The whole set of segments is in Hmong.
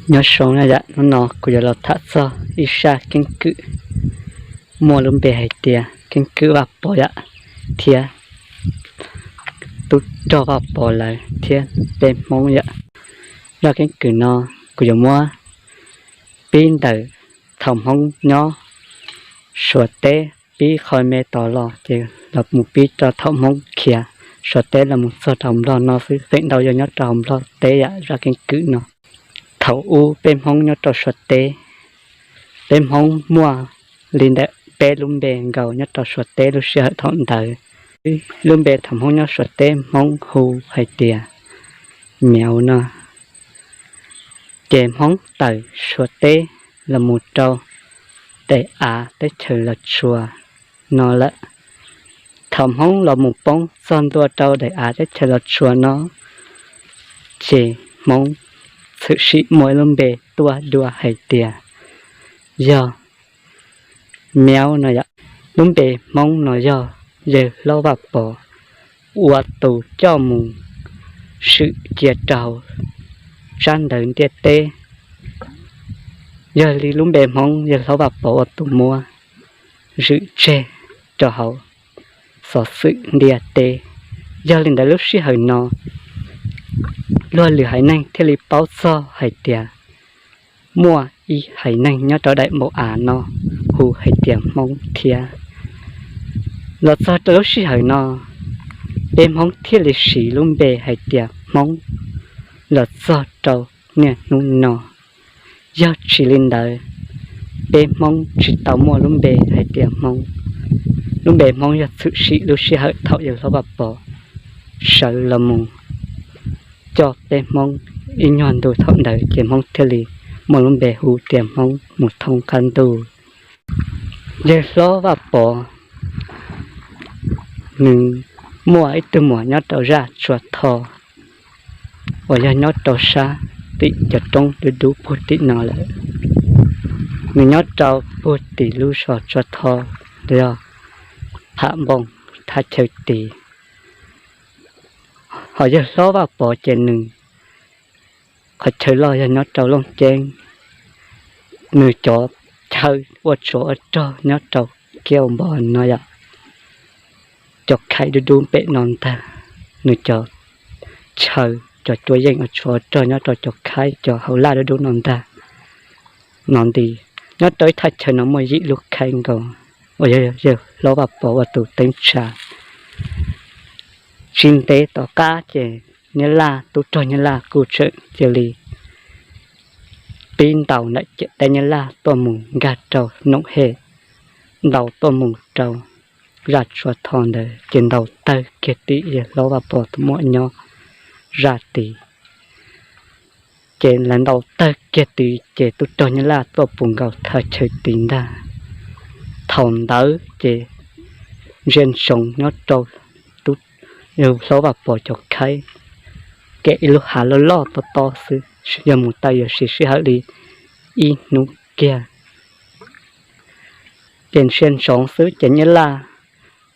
Nyob zoo na yom, hnub no kuv yuav los tham txog ib zaj keeb kwm muaj lub npe hais tias keeb kwm Vaj Pov yom, thiab tub rog Vaj Pov lawv thiab peb Hmoob yom. Zaj keeb kwm no kuv yuav muab pib ntawm thaum Hmoob nyob Suav teb, pib qhov me tos los ces los mus pib rau thaum Hmoob khiav Suav teb los mus txog rau Nplog no xwb, feem ntau yog nyob rau Nplog teb yom, zaj keeb kwm no. Thaum ub peb Hmoob nyob rau Suav teb, peb Hmoob muaj li ntawm peb lub npe nkaus nyob rau Suav teb lub sij hawm thaum ntawd. Lub npe thaum Hmoob nyob Suav teb Hmoob hu hais tias Miav no. Ces Hmoob tawm Suav teb los mus rau daim av teb chaws Los Tsuas no lawm. Thaum Hmoob los mus poob txog ntua rau daim av teb chaws Los Tsuas no, ces Hmoob txhwm sim muaj ib lub npe tuaj dua hais tias yog Miav no yom. Lub npe Hmoob no yog yawg hlob Vaj Pov ua tus coj mus zwm cia rau sab ntawd ntiaj teb. Yog li lub npe Hmoob yawg hlob Vaj Pov ua tus muab zwm tseg rau hauv xov xwm ntiaj teb. Yog li ntawd lub sij hawm no luag lwm haiv neeg thiaj li paub txog hais tias muaj ib haiv neeg nyob rau daim npau av no hu hais tias Hmoob thiab. Los txog rau lub sij hawm no, peb Hmoob thiaj li siv lub npe hais tias Hmoob los txog rau niaj hnub no. Yog tsis li ntawd, peb Hmoob tsis tau muaj lub npe hais tias Hmoob. Lub npe Hmoob yog txhwm sim lub sij hawm thaum yawg hlob Vaj Pov sawv los mus coj peb Hmoob ib nyuag ntu thaum ntawd ces Hmoob thiaj li muaj lub npe hu tias Hmoob mus thoob qab ntuj. Yawg hlob Vaj Pov nws muaj ib tug muam nyob rau zaj Tsua Tho uas yog nyob rau sab tim cov roob dub dub puag tim no lawm. Nws nyob rau puag tim lub zos Tsua Tho, yog Pham Npoos thaj chaw tid. Ho yawg hlob Vaj Pov ces nws qhov chaw loj yog nyob rau Looj Ceeb. Nws cov chaw ua tshuav ua rog nyob rau kiab npo no yom, cov khaib dub dub pem no ntag. Nws cov chaw, cov cuab yeej ua tshuav ua rog nyob rau cov khaib cov hauv laj dub dub no ntag. No nti, nyob rau ib thaj chaw no muaj yim lub khaib nkaus uas yog yawg hlob Vaj Pov ua tus teeb tsa. Tsis ntev tom qab ces Nyab Laj, tub rog Nyab Laj kuj tseem cia li pib ntaus ntawm ciam teb Nyab Laj tuaj mus nkag rau Noom Hem, ntaus tuaj mus rau zaj Tsua Tho ntawd ces ntaus tawg kiag tim yawg hlob Vaj Pov tus muam nyob zaj tid. Ces lawv ntaus tawg kiag tid ces tub rog Nyab Laj tuaj puv nkaus thaj chaw tid ntag. Thaum ntawd ces ntsia ntsoov nyob rau tub, yawg hlob Vaj Pov cov khaib, kem ib lub hav loj loj tob tob xwb, yog mus tau yuav siv sij hawm li ib hnub kiag. Ces ntsia ntsoov xwb ces Nyab Laj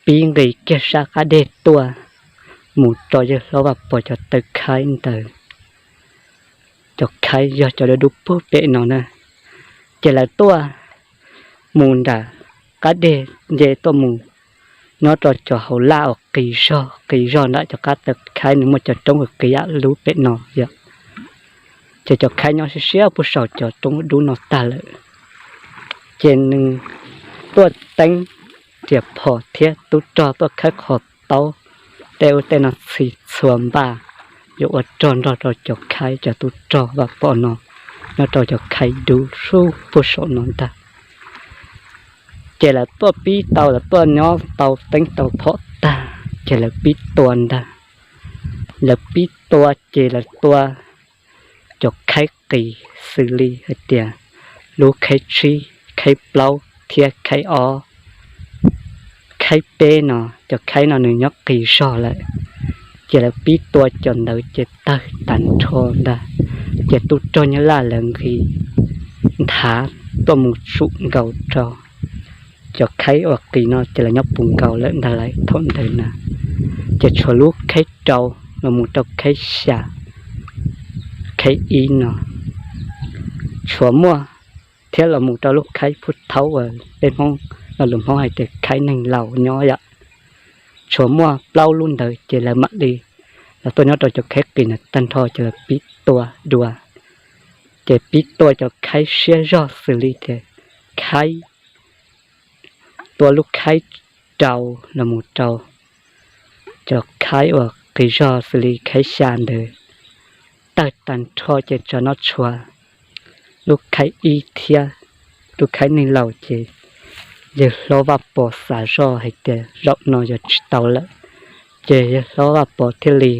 pib nqis kiag sab qab deg tuaj mus rau yawg hlob Vaj Pov cov taw khaib ntawd. Cov khaib yog cov dub dub puag pem no na. Ces lawv tuaj mus nram qab deg nce tuaj mus nyob rau cov hauv laj uas qis zog qis zog nram cov qab taw khaib, nws muaj cov roob uas qis yam lub pem no yom. Ces cov khaib nyob siab siab puag saum cov roob dub no tag lawm. Ces nws tuaj teeb riam phom thiab tub rog tuaj khawb qhov taub, tej ub tej no txhis txhua npaj, yuav ua rog nrog rau cov khaib, cov tub rog Vaj Pov no nyob rau cov khaib dub sub puag saum no ntag. Ces lawv tuaj pib tau, lawv tuaj nyob tau teeb tau phom tag ces lawv pib tua ntag. Lawv pib tua ces lawv tua cov khaib qis xws li hais tias lub khaib tsib, khaib plaub thiab khaib ob. Khaib peb no, cov khaib no nws nyob qis zog lawm, ces lawv pib tua cov ntawd ces tawg tag nrho ntag. Ces tub rog Nyab Laj lawv nqis nthav tuaj mus tsum nkaus rau cov khaib uas qis no ces lawv nyob puv nkaus lawm ntag lauj thaum ntawd na. Ces tshuav lub khaib rau los mus rau khaib xya, khaib ib no, Tshuav muaj thiab los mus rau lub khaib Phuj Thaub uas peb Hmoob, lo lus Hmoob hais tias khaib neeg laus nyob yom. Tshuav muaj plaub lub ntawd ces lawv mam li, lawv tuaj nyob rau cov khaib qis ntawd tag nrho ces lawv pib tua dua. Ces pib tua cov khaib siab zog xws li tias khaib, tua lub khaib rau los mus rau cov khaib uas qis zog xws li khaib xya ntawd tawg tag nrho ces tso no tshuav lub khaib ib thiab lub khaib neeg laus ces yawg hlob Vaj Pov xav zoj hais tias zaum no yuav tsis tau lawm. Ces yawg hlob Vaj Pov thiaj li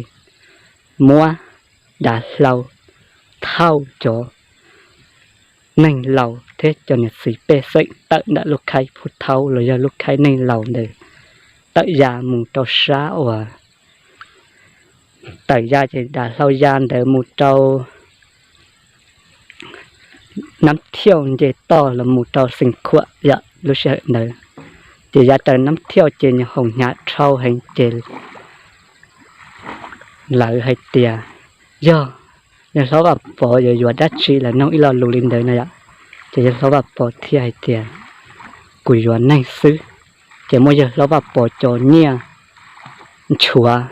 muab dav hlau thauj cov neeg laus thiab cov niam txiv pej xeem tawm ntawm lub khaib Phuj Thaub los yog lub khaib neeg laus ntawd tawm ya mus rau sab uas, tawm ya ces dav hlau ya ntawd mus rau Nab Thiauj nce toj los mus rau Xeev Khuam yom lub sij hawm ntawd. Ces ya raws Nab Thiauj ces nyuag hoom hnyav dhau heev ces lawv hais tias yog yawg hlob Vaj Pov yuav yuav dab tsi, lawv nug ib lo lus li ntawd no yom. Ces yawg hlob Vaj Pov thiaj hais tias kuv yuav neeg xwb. Ces muab yawg hlob Vaj Pov cov nyiaj nchuav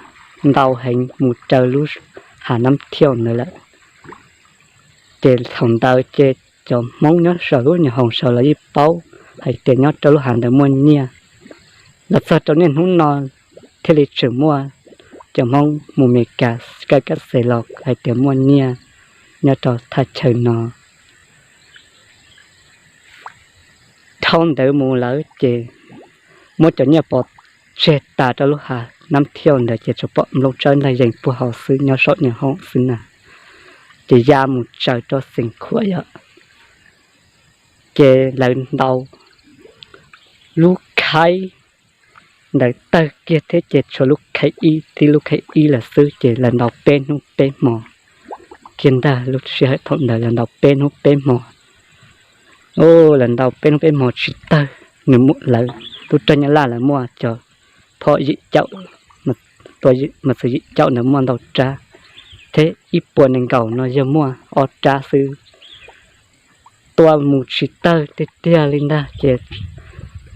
ntau heev mus raws lub hav Nab Thiauj ntawd lawm. Ces thaum ntawd ces cov Hmoob nyob saum lub nyuag hoom saud los yeej paub hais tias nyob rau lub hav ntawd muaj nyiaj. Los txog rau niaj hnub no thiaj li tseem muaj cov Hmoob mus Meskas kaj kab xes los hais tias muaj nyiaj nyob rau thaj chaw no. Dhau ntawd mus lawm ces muab cov nyiaj pov tseg tas rau lub hav Nab Thiauj ntawd ces tsuas pom nplooj tsawb ntag yees puag hauv xwb nyob saum nyuag hoom xwb na. Ces ya mus tsaws rau Xeev Khuam yom. Ces lawv ntaus lub khaib ntawd tawg kiag thiab ces tshuav lub khaib ib tib lub khaib ib lawm xwb ces lawv ntaus peb hnub peb hmo kiag ntag. Lub sij hawm thaum ntawd lawv ntaus peb hnub peb hmo. Lawv ntaus peb hnub peb hmo tsis tawg, nws muaj lawv tub rog Nyab Laj lawv muaj cov phom yim caum, mas txwv yim caum ntawd muaj ntau rab, thiab ib puas nees nkaum no yog muaj ob rab xwb. Tua mus tsis tawg tiag tiag li ntag ces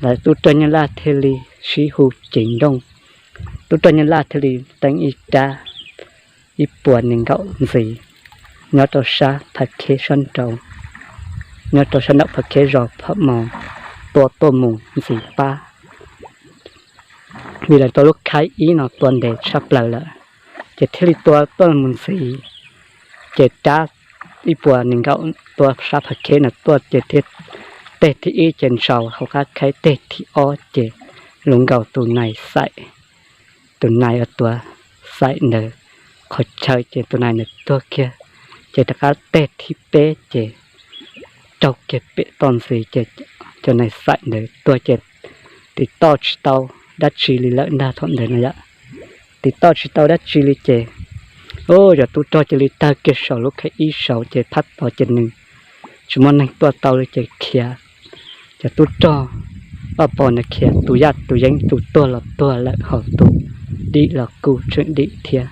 lawv tub rog Nyab Laj thiaj li sib hu ceev nrooj. Tub rog Nyab Laj thiaj li teeb ib rab ib puas nees nkaum ntxiv nyob rau sab Phav Kheb sab nraud, nyob rau sab nraum Phav Kheb zos Phom Mos, tua tuaj mus ntxiv pab. Vim lawv tua lub khaib ib no tua ntev tshaj plaws lawm, ces thiaj li tua tuaj mus ntxiv. Ces rab ib puas nees nkaum tua sab Phav Kheb no tuaj ces thiaj, teg thib ib ces ntsaus hauv qab khaib, teg thib ob ces luv nkaus tus nais xaim, tus nais uas tuav xaim ntawd qhov chaw ces tus nais ntawd tuag kiag. Ces rov qab teg thib peb ces raug kiag pem toj ntxiv ces cov nais xaim ntawd tuag ces tiv toj tsis tau dab tsi li lawm ntag thaum ntawd no yom. Tiv toj tsis tau dab tsi li ces, o, cov tub rog cia li tawg kiag saum lub khaib ib saud ces phab tod ces nws tsis muaj neeg tuaj tau li ces khiav. Cov tub rog Vaj Pov ntawd khiav, tus yaj tus yeeb tus tuag los tuag lawm, ho tus dim los kuj tseem dim thiab.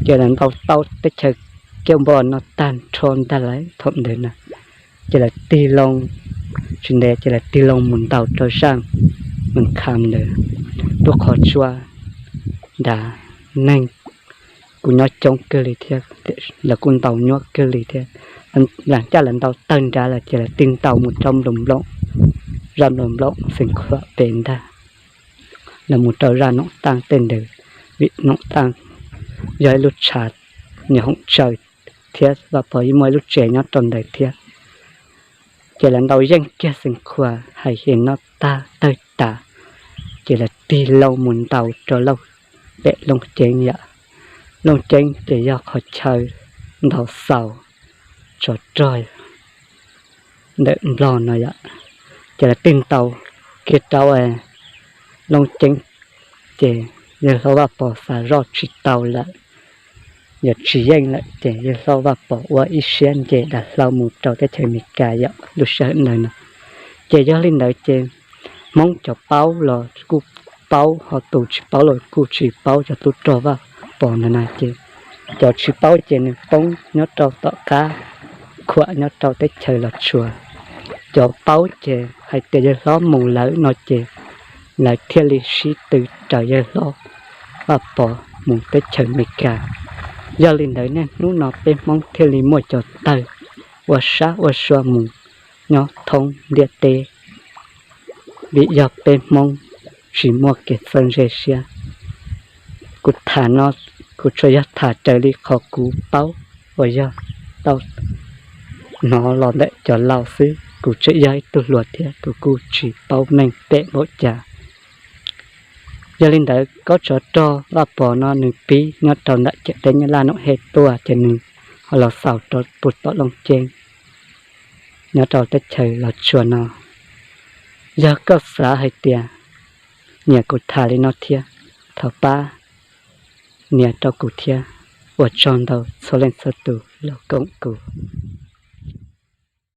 Ces lawv ntaus tau teb chaws Kiab Npo no tag nrho ntag lawm thaum ntawd na. Ces lawv tig loo, tsis ntev ces lawv tig loo mus ntaus rau zaj Mes Khas ntawd, lub qhov tsua nrad neeg kuj nyob coob kawg li thiab, lawv kuj ntaus nyuaj kawg li thiab. Lam caj lawv ntaus tawg nrad lawm ces lawv tig ntaus mus rau Nploos Nplooj, zaj Nploos Nplooj Xeev Khuam pem ntag, los mus rau zaj Noom Taaj tej ntawd, vim Noom Taaj yog ib lub tshav nyuag hoom tsawv thiab Vaj Pov yeej muaj ib lub tsev nyob rau ntawd thiab. Ces lawv ntaus yeej kiag Xeev Khuam hais es noj tag tawg tas, ces lawv tig loo mus ntaus rau Looj, pem Looj Ceeb yom. Looj Ceeb ces yog qhov chaw ntaus xaus tsov rog ntawm Nplog no yom. Ces lawv tig ntaus kiag rau Looj Ceeb, ces yawg hlob Vaj Pov xav zoj tsis tau lawm, yog tsis yeej lawm ces yawg hlob Vaj Pov ua ib siab nce dav hlau mus rau teb chaws Amelikas yom lub sij hawm ntawd no. Ces yog li ntawd ces Hmoob cov paub los kuj paub, ho tus tsis paub los kuj tsis paub cov tub rog Vaj Pov ntawd na. Ces cov tsis paub ces nws poob nyob rau tom qab khuam nyob rau teb chaws Los Tsuas. Cov paub ces hais tias yawg hlob mus lawm no ces lawv thiaj li sib tw raws yawg hlob Vaj Pov mus teb chaws Amelikas. Yog li ntawd niaj hnub no peb Hmoob thiaj li muaj cov tawg ua sab ua sua mus nyob thoob ntiaj teb, vim yog peb Hmoob tsis muaj kev txawj ntse siab. Kuv tham no kuv tsuas yog tham raws li qhov kuv paub uas yog tau hnov los ntawm cov laus xwb, kuv tseem yog ib tug hluas thiab kuv kuj tsis paub meej pem npaum cas. Yog li ntawd kob tsov rog Vaj Pov no nws pib nyob rau ntawm ciam teb Nyab Laj no he tuaj ces nws ho los xaus rau puag tom Looj Ceeb nyob rau teb chaws Los Tsuas no. Yog koj xav hais tias nyiam kuv tham li no thiab, thov pab nias rau kuv thiab. Ua tsaug ntau txhua leej txhua tus los koom kuv.